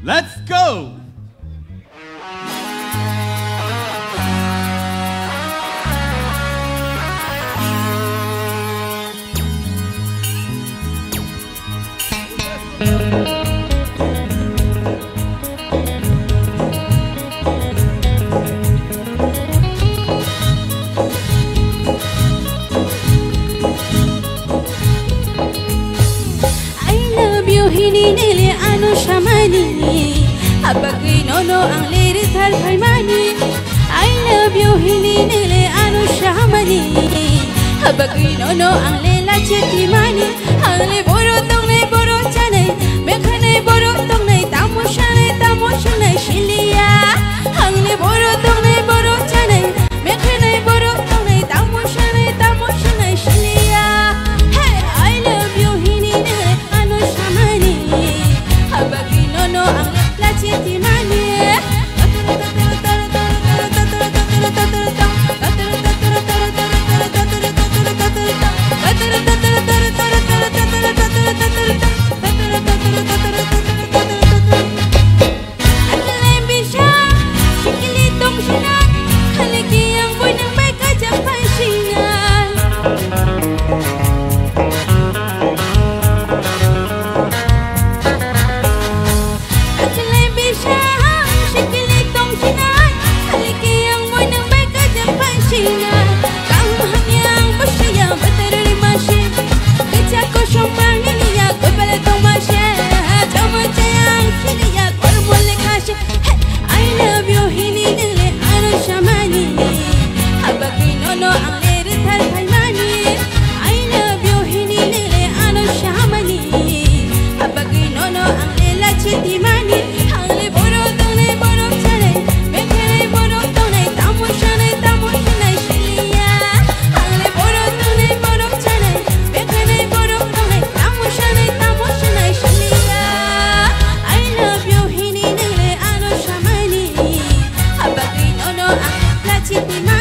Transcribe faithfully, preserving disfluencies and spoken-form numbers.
Let's go! I love you hini nele ano samani, abagwi nono ang le rithar phaimani. I love you hini nele ano samani, abagwi nono ang le lache timani. Ang le boro tongnai boro chanai, mekhanai boro tongnai, tamo sanai tamo sanai siliya. Ang le boro tongnai boro chanai, mekhanai boro tongnai, tamo sanai tamo sanai siliya. Hey, I love you hini nele ano samani, abagwi nono ang le lache timani. Akilai bisang sikili tong sinai, haliki ang boy nang bai kajak pai sinai. Kaham hamya ang bosaya batar lima si, kajak kosong pangiliya koi bala tong masi, jama jayang siliya kor mole kasi. Hey, I love you hini nele ano samani, abagwi nono ang le rithar phaimani. I love you hini nele ano samani, abagwi nono ang le lache timani. Ang le boro tongnai boro chanai, mekhanai boro tongnai, tamo sanai tamo sanai siliya. Ang le boro tongnai boro chanai, mekhanai boro tongnai, tamo sanai tamo sanai siliya. I love you hini nele ano samani, abagwi nono ang le lache timani.